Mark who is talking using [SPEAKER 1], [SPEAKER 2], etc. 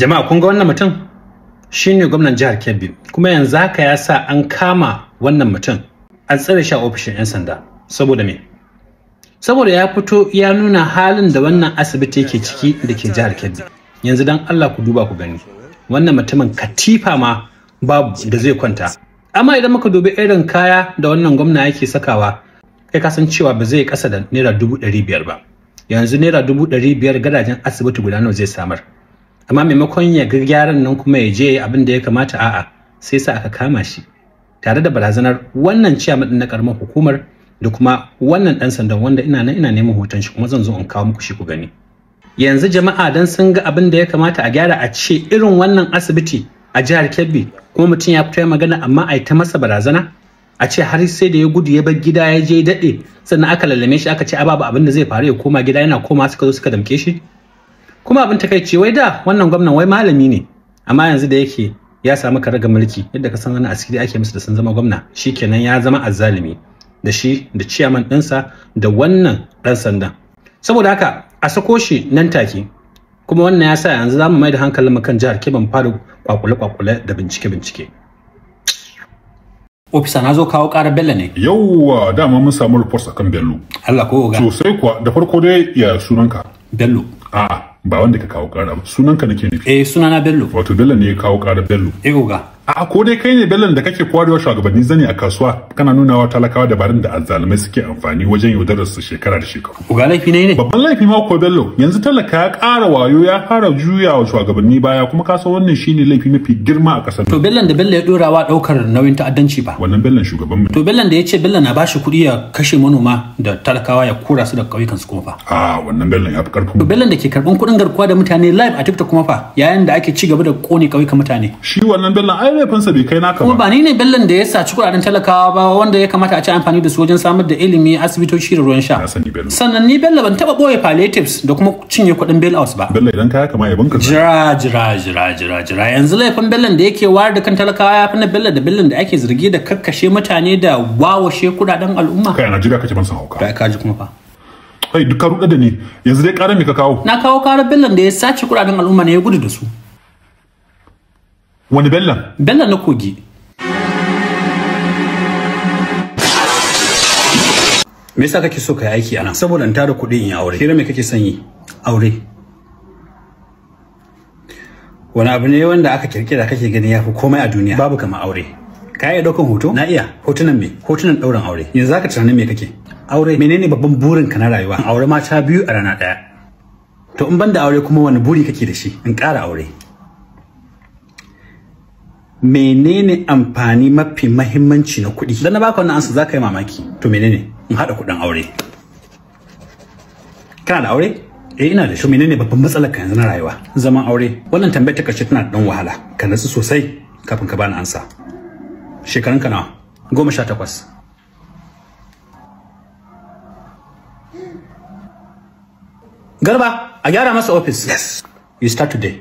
[SPEAKER 1] Jama'a kun ga wannan mutum shine gwamnan jihar Kebbi, kuma yanzu haka ya sa an kama wannan mutum an tsare shi a ofishin 'yan sanda. Saboda me? Saboda ya fito ya nuna halin da wannan asibiti yake ciki da ke jihar Kebbi. Yanzu dan Allah ku duba ku gani, wannan mutumin katifa ma babu da zai kwanta. Amma idan muka dubi irin kaya da wannan gwamna yake sakawa, kai ka san cewa ba zai kasa da naira 500,000 ba. Yanzu naira 500,000 gadajen asibiti guda nawa zai samar? Amma maimakon ya ga gyaran nan kuma ya je abin da ya kamata, a'a, sai sa aka kama shi tare da barazanar wannan ciyaman din na karamar hukumar da kuma wannan dan sandan, wanda ina nan ina neman hoton shi kuma zan zo in kawo muku shi ku gani. Yanzu jama'a dan sun ga abin da ya kamata a gyara, a ce irin wannan asibiti a jihar Kebbi kuma mutum ya fito ya magana amma a yi ta masa barazana, a ce har sai da ya gudu ya bar gida ya je daɗe, sannan aka lallame shi aka ce a babu abin da zai faru ya koma gida, yana koma suka zo suka damke shi. Kuma abin takaici, wai da wannan gwamnan wai malami ne, amma yanzu da yake ya samu karagar mulki, yadda ka san wani asiri ake musu da sun zama gwamna, shikenan ya zama azzalumi, da shi da ciyaman ɗinsa da wannan ɗan sandan. Saboda haka a sako shi nan take. Kuma wannan ya sa yanzu za mu mai da hankalin mu kan jihar Kebbi, fara kwakule-kwakule da bincike-bincike. Ofisa, na zo kawo ƙarar Bello ne.
[SPEAKER 2] Yauwa, dama mun samu reports akan Bello.
[SPEAKER 1] Allah ko oga.
[SPEAKER 2] Sosai kuwa, da farko dai ya sunanka?
[SPEAKER 1] Bello.
[SPEAKER 2] A'a, ba wanda ka kawo ƙara ba, sunanka nake nufi.
[SPEAKER 1] Eh, sunana Bello.
[SPEAKER 2] Wato Bello ne ya kawo ƙara Bello.
[SPEAKER 1] Eh oga.
[SPEAKER 2] A ko dai kai ne Bello da kake kwarewa shugabanni zani a kasuwa, kana nunawa talakawa dabarun da azzalumai suke amfani wajen yaudarar su shekara da shekaru?
[SPEAKER 1] Oga, laifi ne ne?
[SPEAKER 2] Babban laifi ma ko Bello, yanzu talaka ya ƙara wayo, ya fara juya wa shugabanni baya, kuma ka san wannan shine laifi mafi girma a ƙasar.
[SPEAKER 1] To Bello da Bello ya dora wa daukar nauyin ta'addanci ba?
[SPEAKER 2] Wannan Bello shugaban mu.
[SPEAKER 1] To Bello da ya ce Bello na bashi kuɗi ya kashe manoma da talakawa ya kora su da ƙauyukan su kuma fa?
[SPEAKER 2] A wannan Bello ya fi ƙarfin.
[SPEAKER 1] To Bello da ke karɓan kuɗin garkuwa da mutane live a TikTok kuma fa, yayin da ake ci gaba da kone ƙauyukan mutane?
[SPEAKER 2] Shi wannan Bello ai laifinsa bai kai naka ba.
[SPEAKER 1] Kuma ba ni ne Bellon da ya saci kuɗaɗen talakawa ba, wanda ya kamata a ci amfani da su wajen samar da ilimi, asibitoci da ruwan sha.
[SPEAKER 2] Na sani Bello.
[SPEAKER 1] Sannan ni Bello ban taɓa ɓoye palliatives da kuma cinye kuɗin bailouts ba.
[SPEAKER 2] Bello, idan kaya kama yabon ka.
[SPEAKER 1] Jira jira jira jira jira, yanzu laifin Bellon da yake wayar da kan talakawa ya fi na Bello da Bellon da ake zargi da kakkashe mutane da wawashe kuɗaɗen al'umma?
[SPEAKER 2] Kai, a Najeriya kake, ban san hauka.
[SPEAKER 1] Kai ka ji kuma fa.
[SPEAKER 2] Kai duk ka ruɗa da ni, yanzu dai ƙarar me ka kawo?
[SPEAKER 1] Na kawo ƙarar Bellon da ya sace kuɗaɗen al'umma ne ya gudu da su.
[SPEAKER 2] Wani Bellon?
[SPEAKER 1] Bello na Kogi. Me yasa kake so ka yi aiki anan? Saboda in tara kuɗi in yi aure. Hira me kake son yi? Aure. Wani abu ne wanda aka kirkira kake gani yafi komai a duniya? Babu kamar aure. Ka iya ɗaukan hoto? Na iya. Hotunan me? Hotunan ɗaurin aure. Yanzu zaka tunanin me kake? Aure. Menene babban burin ka na rayuwa? Aure mata biyu a rana ɗaya. To in banda aure kuma wani buri kake da shi? In ƙara aure. Menene amfani mafi mahimmanci na kuɗi? Dan na baka wannan ansa zaka yi mamaki. To menene? In haɗa kuɗin aure. Kana da aure? Eh, ina da shi. Menene babban matsalar ka yanzu na rayuwa? Zaman aure. Wannan tambayar ta karshe tana da ɗan wahala. Ka natsu sosai kafin ka bani ansa. Shekarun ka nawa? 18. Garba, a gyara masa ofis. Yes. You start today.